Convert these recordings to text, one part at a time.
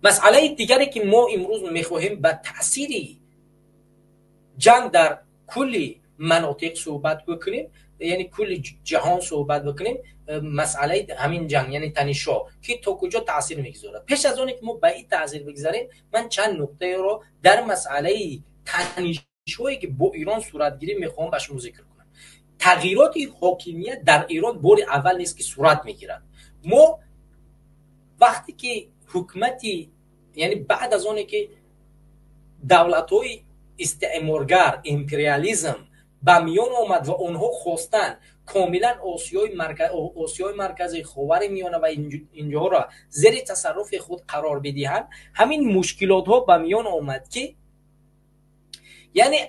Масъалаи дигаре ки мо имрӯз мехоҳем ба таъсири ҷанг дар кулли манотиқ суҳбат бикунем, яъне кулли ҷаҳон суҳбат бикунем, масъалаи ҳамин ҷанг, яъне танишҳо ки то куҷо таъсир мегузорад. Пеш аз оне ки мо ба ин таъсир бигзарем, ман чанд нуқтаеро дар масъалаи танишҳое ки бо Ирон сурат гирифт мехоҳам ба шумо зикр кунам. Тағйироти ҳокимият дар Ирон бори аввал нест ки сурат мегирад. Мо вақте ки ҳукумати, яъне баъд аз оне ки давлатҳои истеъморгар, империализм ба миён омад ва онҳо хостанд комилан Осиёи Марказӣ, Ховари Миёна ва инҷоҳоро зери тасарруфи худ қарор бидиҳанд, ҳамин мушкилотҳо ба миён омад ки яъне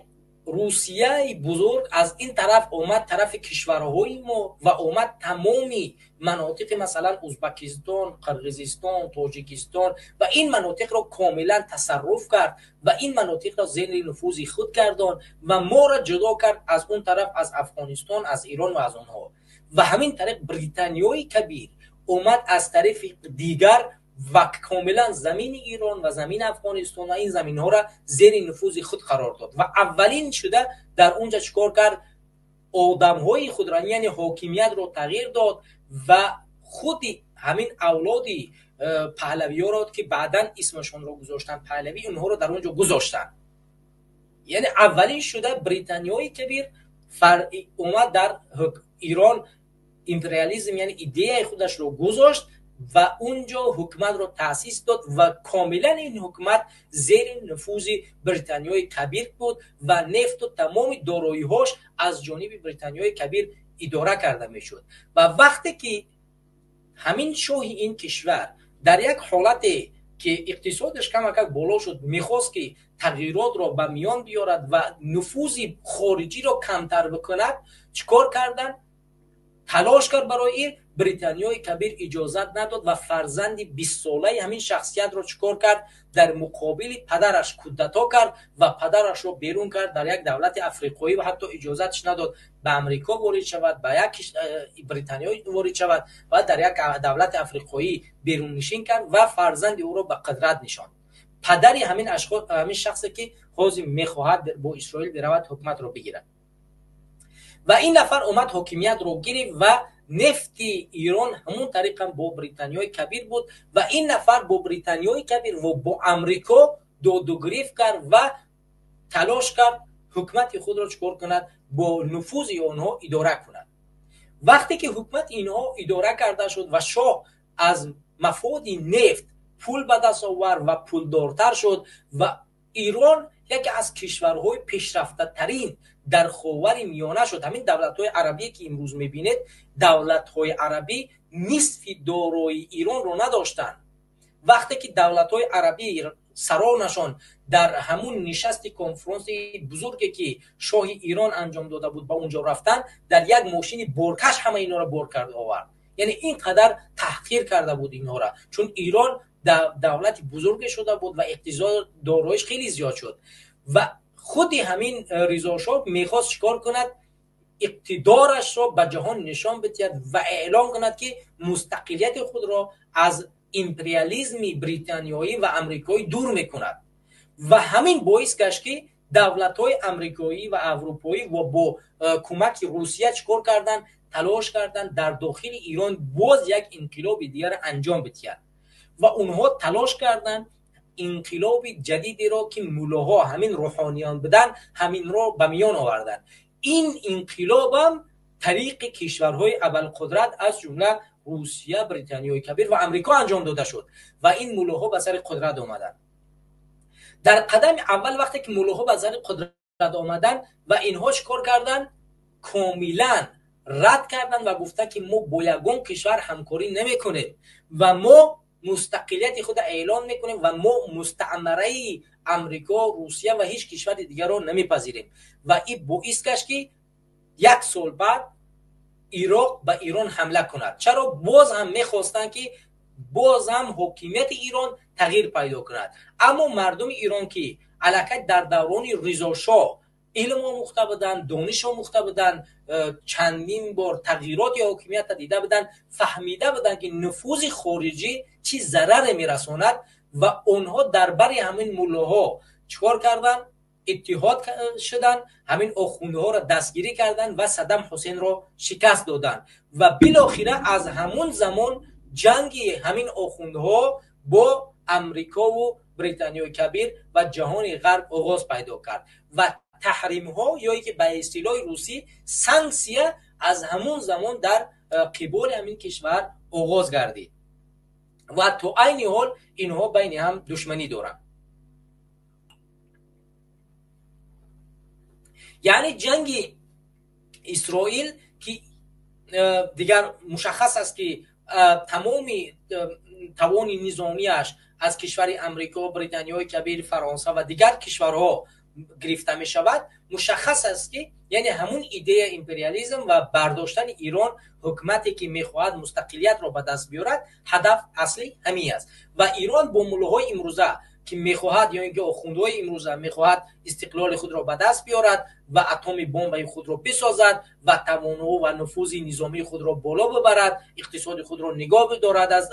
Русияи бузург аз ин тараф омад тарафи кишварҳои мо ва омад тамоми манотиқи масалан Узбакистон, Қирғизистон, Тоҷикистон ва ин манотиқро комилан тасарруф кард ва ин манотиқро зери нуфузи худ гардонд ва моро ҷудо кард аз он тараф, аз Афғонистон, аз Ирон ва аз онҳо. Ва ҳамин тариқ Британиёи Кабир омад аз тарафи дигар ва комилан замини Ирон ва замини Афғонистон ва ин заминҳоро зери нуфузи худ қарор дод ва аввалин шуда дар онҷа чикор кард? Одамҳои худро, яъне ҳокимиятро тағйир дод ва худи ҳамин авлоди паҳлавиёро ки баъдан исмашонро гузоштанд Паҳлавӣ, онҳоро дар онҷо гузоштанд. Яъне аввалин шуда Британиёи Кабир омад дар Ирон империализм, яъне идеяи худашро гузошт ва унҷо ҳукуматро таъсис дод ва комилан ин ҳукумат зери нуфузи Британиёи Кабир буд ва нефту тамоми дороиҳош аз ҷониби Британиёи Кабир идора карда мешуд. Ва вақте ки ҳамин шоҳи ин кишвар дар як ҳолате ки иқтисодаш камакак боло шуд, мехост ки тағйиротро ба миён биёрад ва нуфузи хориҷиро камтар бикунад, чӣ кор карданд? Талош кард барои ин, Британиёи Кабир иҷозат надод ва фарзанди 20-солаи ҳамин шахсиятро чӣ кор кард? Дар муқобили падараш кудато кард ва падарашро берун кард дар як давлати африқоӣ ва ҳатто иҷозатш надод ба Амрико ворид шавад, ба як Британиё ворид шавад ва дар як давлати африқоӣ беруннишин кард ва фарзанди ӯро ба қудрат нишонд. Падари ҳамин ҳамин шахсе ки ҳозир мехоҳад бо Исроил биравад ҳукуматро бигирад. Ва ин нафар омад ҳокимиятро гирифт ва нефти Ирон ҳамон тариқам бо Британиёи Кабир буд ва ин нафар бо Британиёи Кабир ва бо Амрико додугирифт кард ва талош кард ҳукумати худро чикор кунад? Бо нуфузи онҳо идора кунад. Вақте ки ҳукумати инҳо идора карда шуд ва шоҳ аз мафоди нефт пул ба даст овард ва пулдортар шуд ва Ирон яке аз кишварҳои пешрафтатарин дар Ховари Миёна шуд. Ҳамин давлатҳои арабие ки имрӯз мебинед, давлатҳои арабӣ нисфи дорои Иронро надоштанд. Вақте ки давлатҳои арабӣ саронашон дар ҳамун нишасти конфронси бузурге ки шоҳи Ирон анҷом дода буд ба унҷо рафтанд, дар як мошини боркаш ҳама инҳоро бор кард овард. Яъне ин қадар таҳқир карда буд инҳоро, чун Ирон давлати бузурге шуда буд ва иқтисод дороиш хеле зиёд шуд. Ва худи ҳамин Ризошоҳ мехост чикор кунад? Иқтидорашро ба ҷаҳон нишон бидиҳад ва эълон кунад ки мустақилияти худро аз империализми британиёӣ ва амрикоӣ дур мекунад. Ва ҳамин боис гашт ки давлатҳои амрикоӣ ва аврупоӣ ва бо кӯмаки Русия чикор карданд? Талош карданд дар дохили Ирон боз як инқилоби дигар анҷом бидиҳад. Ва онҳо талош карданд инқилоби ҷадидеро ки муллоҳо ҳамин рӯҳониён буданд, ҳаминро ба миён оварданд. Ин инқилобам тариқи кишварҳои абарқудрат аз ҷумла Русия, Британиёи Кабир ва Амрико анҷом дода шуд ва ин муллоҳо ба сари қудрат омаданд. Дар қадами аввал вақте ки муллоҳо ба сари қудрат омаданд ва инҳо чӣ кор карданд? Комилан рад карданд ва гуфтанд ки мо бо ягон кишвар ҳамкорӣ намекунем ва мо мустақилияти худро эълон мекунем ва мо мустаъмараи Амрико, Русия ва ҳеҷ кишвари дигарро намепазирем. Ва ин боис гашт ки як сол баъд Ироқ ба Ирон ҳамла кунад. Чаро? Боз ҳам мехостанд ки боз ҳам ҳокимияти Ирон тағйир пайдо кунад. Аммо мардуми Ирон ки аллакай дар даврони Ризошоҳ илм омӯхта буданд, дониш омӯхта буданд, чандин бор тағйироти ҳокимиятро дида буданд, фаҳмида буданд ки нуфузи хориҷӣ чӣ зараре мерасонад. Ва онҳо дар бари ҳамин муллоҳо чикор карданд? Иттиҳод шуданд, ҳамин охундҳоро дастгирӣ карданд ва Саддам Ҳусейнро шикаст доданд. Ва билохира аз ҳамун замон ҷанги ҳамин охундҳо бо Амрикову Британиёи Кабир ва ҷаҳони Ғарб оғоз пайдо кард ва таҳримҳо ё ки ба истилоҳи русӣ санксия аз ҳамун замон дар қиболи ҳамин кишвар оғоз гардид ва то айни ҳол инҳо байни ҳам душманӣ доранд. Яъне ҷанги Исроил ки дигар мушаххас аст ки тамоми тавони низомиаш аз кишвари Амрико, Британиёи Кабир, Фаронса ва дигар кишварҳо гирифта мешавад, мушаххас аст ки яъне ҳамун идея империализм ва бардоштани Ирон, ҳукумате ки мехоҳад мустақилиятро ба даст биёрад, ҳадаф аслӣ ҳамин аст. Ва Ирон бо муллоҳои имрӯза ки мехоҳад ё ин ки охундҳои имрӯза мехоҳад истиқлоли худро ба даст биёрад ва атоми бомбаи худро бисозад ва тавоноӣ ва нуфузи низомии худро боло бибарад, иқтисоди худро нигоҳ бидорад аз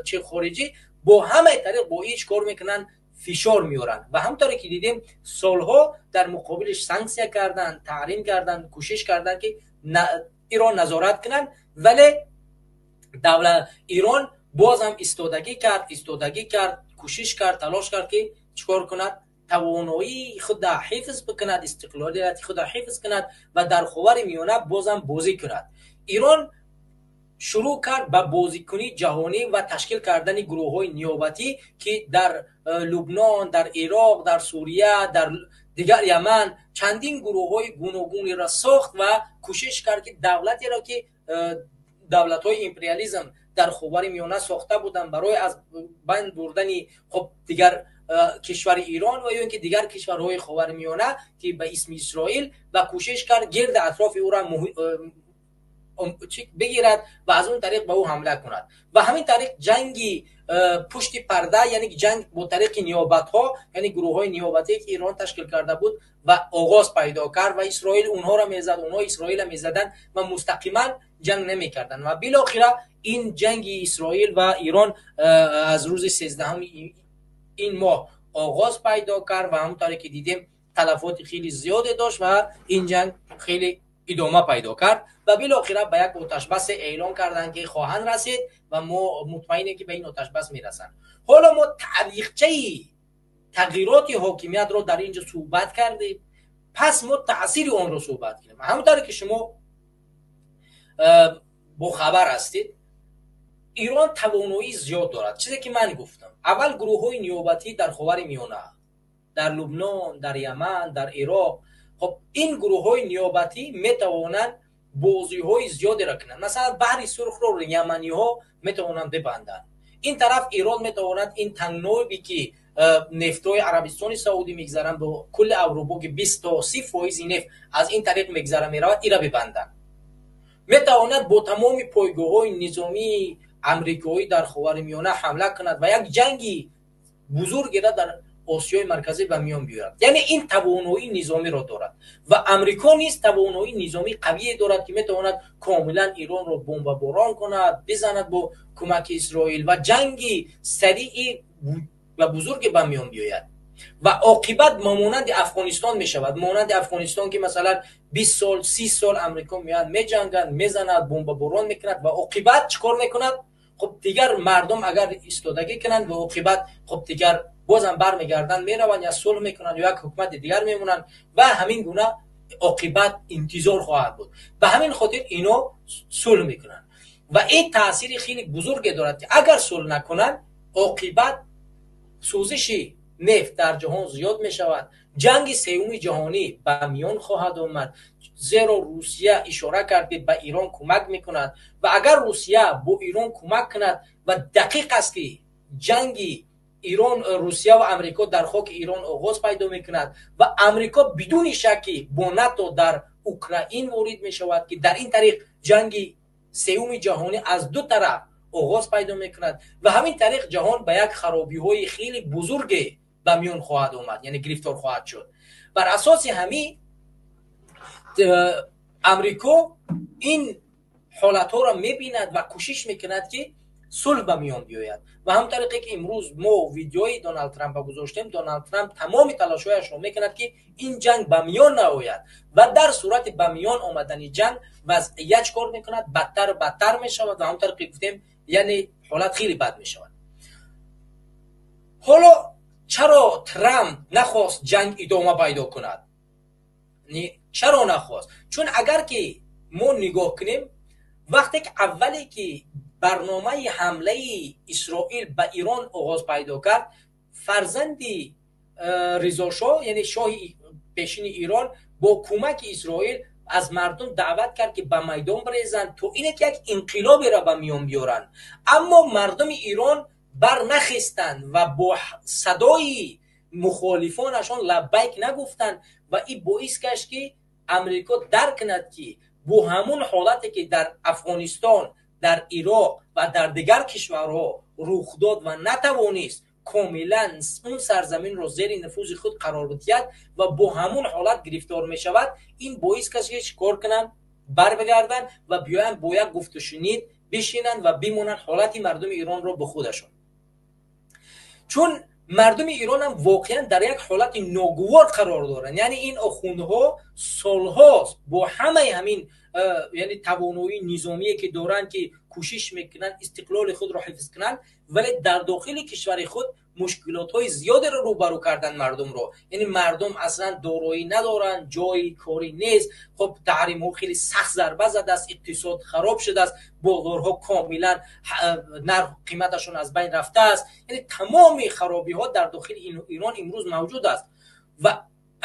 чи хориҷӣ, бо ҳамаи тариқ бо ҳеҷ кор мекунанд, фишор меоранд. Ва ҳамонтавре ки дидем солҳо дар муқобилиш санксия карданд, таҳрим карданд, кӯшиш карданд ки Ирон назорат кунанд, вале давлат Ирон боз ҳам истодагӣ кард, кӯшиш кард, талош кард ки чикор кунад? Тавоноии худро ҳифз бикунад, истиқлолияти худро ҳифз кунад ва дар Ховари Миёна боз ҳам бозӣ кунад. Ирон шурӯъ кард ба бозикунии ҷаҳонӣ ва ташкил кардани гурӯҳҳои ниёбатӣ ки дар Лубнон, дар Ироқ, дар Сурия, дар дигар Яман чандин гурӯҳҳои гуногунеро сохт ва кӯшиш кард ки давлатеро ки давлатҳои империализм дар Ховари Миёна сохта буданд барои аз байн бурдани хоб дигар кишвари Ирон ва ё ин ки дигар кишварҳои Ховари Миёна ки ба исми Исроил, ва кӯшиш кард гирди атрофи ӯро бигирад ва аз он тариқ ба ӯ ҳамла кунад. Ва ҳамин тариқ ҷанги пушти парда, яъне ҷанг бо тариқи ниёбатҳо, яъне гурӯҳҳои ниёбатие ки Ирон ташкил карда буд ва оғоз пайдо кард ва Исроил онҳоро мезад, онҳо Исроилро мезаданд ва мустақиман ҷанг намекарданд. Ва билохира ин ҷанги Исроил ва Ирон аз рӯзи 13 ин моҳ оғоз пайдо кард ва ҳамонтавре ки дидем талафоти хеле зиёде дошт ва ин ҷанг хеле идома пайдо кард ва билохира ба як оташбас эълон карданд ки хоҳанд расид ва мо мутмаинем ки ба ин оташбас мерасанд. Ҳоло мо таърихчаи тағйироти ҳокимиятро дар инҷо суҳбат кардем, пас мо таъсири онро суҳбат кунем. Ҳамонтавре ки шумо бохабар ҳастед, Ирон тавоноии зиёд дорад. Чизе ки ман гуфтам, аввал гурӯҳҳои ниёбатӣ дар Ховари Миёна, дар Лубнон, дар Яман, дар Ироқ. Хоб ин гурӯҳҳои ниёбатӣ метавонанд бозиҳои зиёдеро кунанд. Масалан, Баҳри Сурхро яманиҳо метавонанд бибанданд. Ин тараф Ирон метавонад ин тангнобе ки нефтҳои Арабистони Саудӣ мегзаранд бо кулли Аврупо ки 20 то 30 фоизи нефт аз ин тариқ мегзара меравад, ира бибанданд. Метавонад бо тамоми пойгоҳҳои низомии амрикоӣ дар Ховари Миёна ҳамла кунад ва як ҷанги бузургеро дар Осиёи Марказӣ ба миён биёрад. Яъне ин тавоноии низомиро дорад ва Амрико низ тавоноии низомии қавие дорад ки метавонад комилан Иронро бомбаборон кунад, бизанад бо кӯмаки Исроил ва ҷанги сариъи ва бузурге ба миён биёяд. Ва оқибат монанди Афғонистон мешавад. Монанди Афғонистон ки масалан 20 сол, 30 сол Амрико меояд, меҷангад, мезанад, бомбаборон мекунад ва оқибат чӣ кор мекунад? Хоб дигар мардум агар истодагӣ кунанд ва оқибат хоб дигар бозам бармегарданд, мераванд, я сулҳ мекунанд ё як ҳукумати дигар мемонанд ва ҳамин гуна оқибат интизор хоҳад буд. Ба ҳамин хотир ино сулҳ мекунанд ва ин таъсири хеле бузурге дорад ки агар сулҳ накунанд, оқибат сӯзиши нефт дар ҷаҳон зиёд мешавад, ҷанги сеюми ҷаҳонӣ ба миён хоҳад омад, зеро Русия ишора кард ки ба Ирон кӯмак мекунад ва агар Русия бо Ирон кӯмак кунад ва дақиқ аст ки ҷанги Ирон, Русия ва Амрико дар хоки Ирон оғоз пайдо мекунад ва Амрико бидуни шакки бо НАТО дар Украин ворид мешавад ки дар ин тариқ ҷанги сеюми ҷаҳонӣ аз ду тараф оғоз пайдо мекунад ва ҳамин тариқ ҷаҳон ба як харобиҳои хеле бузурге ба миён хоҳад омад, яъне гирифтор хоҳад шуд. Бар асоси ҳамин Амрико ин ҳолатҳоро мебинад ва кӯшиш мекунад ки сулҳ ба миён биёяд. Ва ҳам тариқе ки имрӯз мо видеои Доналд Трампа гузоштем, Доналд Трамп тамоми талошҳояшро мекунад, ки ин ҷанг ба миён наояд ва дар сурати ба миён омадани ҷанг вазъият чикор мекунад? Бадтару бадтар мешавад ва ҳам тариқе гуфтем, яъне ҳолат хеле бад мешавад. Ҳоло чаро Трамп нахост ҷанг идома пайдо кунад? Чаро нахост? Чун агар ки мо нигоҳ кунем, вақте ки аввале ки барномаи ҳамлаи Исроил ба Ирон оғоз пайдо кард, фарзанди Ризошоҳ, яъне шоҳи пешини Ирон, бо кӯмаки Исроил аз мардум даъват кард, ки ба майдон бирезанд, то ине ки як инқилоберо ба миён биёранд. Аммо мардуми Ирон барнахестанд ва бо садои мухолифонашон лаббайк нагуфтанд ва ин боис гашт, ки Амрико дарк кунад, ки бо ҳамун ҳолате ки дар Афғонистон, дар Ироқ ва дар дигар кишварҳо рух дод ва натавонист комилан он сарзаминро зери нуфузи худ қарор бидиҳад ва бо ҳамун ҳолат гирифтор мешавад. Ин боис гашт, ки чӣ кор кунанд? Барбигарданд ва биёянд, бо як гуфтушунид бишинанд ва бимонанд ҳолати мардуми Иронро ба худашон, чун мардуми Ирон ҳам воқеан дар як ҳолати ногувор қарор доранд. Яъне ин охундҳо солҳост бо ҳамаи ҳамин, яъне тавоноии низомие ки доранд, ки кӯшиш мекунанд истиқлоли худро ҳифз кунанд, вале дар дохили кишвари худ мушкилотҳои зиёдеро рӯбарӯ карданд мардумро. Яъне мардум аслан дороӣ надоранд, ҷои корӣ нест. Хоб, таҳримҳо хеле сахт зарба задааст, иқтисод хароб шудааст, бозорҳо комилан нарх қиматашон аз байн рафтааст. Яъне тамоми харобиҳо дар дохили Ирон имрӯз мавҷуд аст ва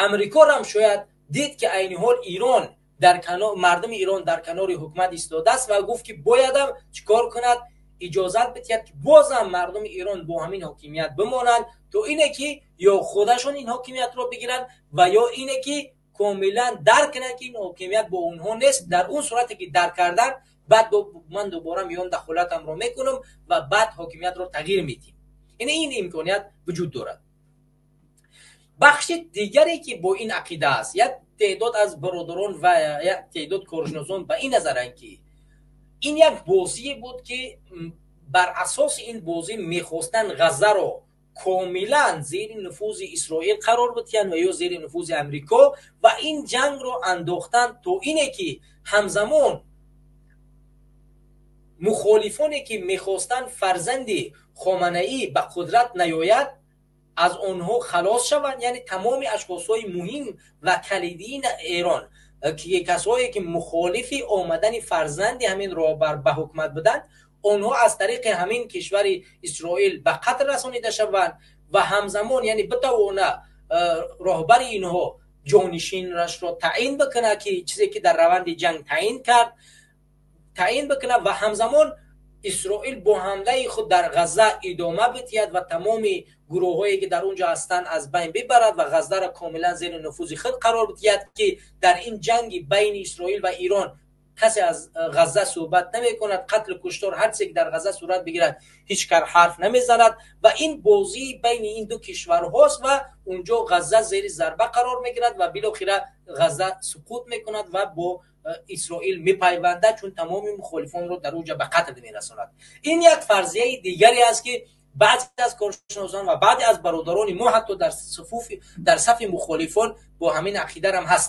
Амрикоро ҳам шояд дид, ки айни ҳол Ирон дар канор, мардуми Ирон дар канори ҳукумат истодааст ва гуфт, ки боядам чӣ кор кунад? Иҷозат бидиҳад, ки бозам мардуми Ирон бо ҳамин ҳокимият бимонанд, то ине ки ё худашон ин ҳокимиятро бигиранд ва ё ине ки комилан дарк кунанд, ки ин ҳокимият бо онҳо нест. Дар он сурате ки дарк кардан, баъд ман дубора меём, дахолатамро мекунам ва баъд ҳокимиятро тағйир медиҳем. Яъне ин имконият вуҷуд дорад. Бахши дигаре ки бо ин ақида аст, як теъдод аз бародарон ва як теъдод коршиносон ба ин назаранд, ки ин як бозие буд, ки бар асоси ин бозӣ мехостанд Ғаззаро комилан зери нуфузи Исроил қарор бидиҳанд ва ё зери нуфузи Амрико ва ин ҷангро андохтанд, то ине ки ҳамзамон мухолифоне ки мехостанд фарзанди Хоманаӣ ба қудрат наёяд, аз онҳо халос шаванд. Яъне тамоми ашхосҳои муҳим ва калидии Эрон, ки касое ки мухолифи омадани фарзанди ҳамин роҳбар ба ҳукумат буданд, онҳо аз тариқи ҳамин кишвари Исроил ба қатл расонида шаванд ва ҳамзамон, яъне битавона роҳбари инҳо ҷонишинашро таъин бикунад, ки чизе ки дар раванди ҷанг таъин кард, таъин бикунад ва ҳамзамон Исроил бо ҳамлаи худ дар Ғазза идома бидиҳад ва тамоми гурӯҳҳое ки дар он ҷо ҳастанд аз байн бибарад ва Ғаззаро комилан зери нуфузи худ қарор бидиҳад, ки дар ин ҷанги байни Исроил ва Ирон касе аз Ғазза суҳбат намекунад, қатлу куштор ҳар чизе ки дар Ғазза сурат бигирад, ҳеҷ кар ҳарф намезанад. Ва ин бозии байни ин ду кишварҳост ва унҷо Ғазза зери зарба қарор мегирад ва билохира Ғазза суқут мекунад ва бо Исроил мепайвандад, чун тамоми мухолифонро дар онҷа ба қатл мерасонад. Ин як фарзияи дигаре аст, ки баъзе аз коршиносон ва баъзе аз бародарони мо ҳатто дар сафи мухолифон бо ҳамин ақидарам ҳастанд.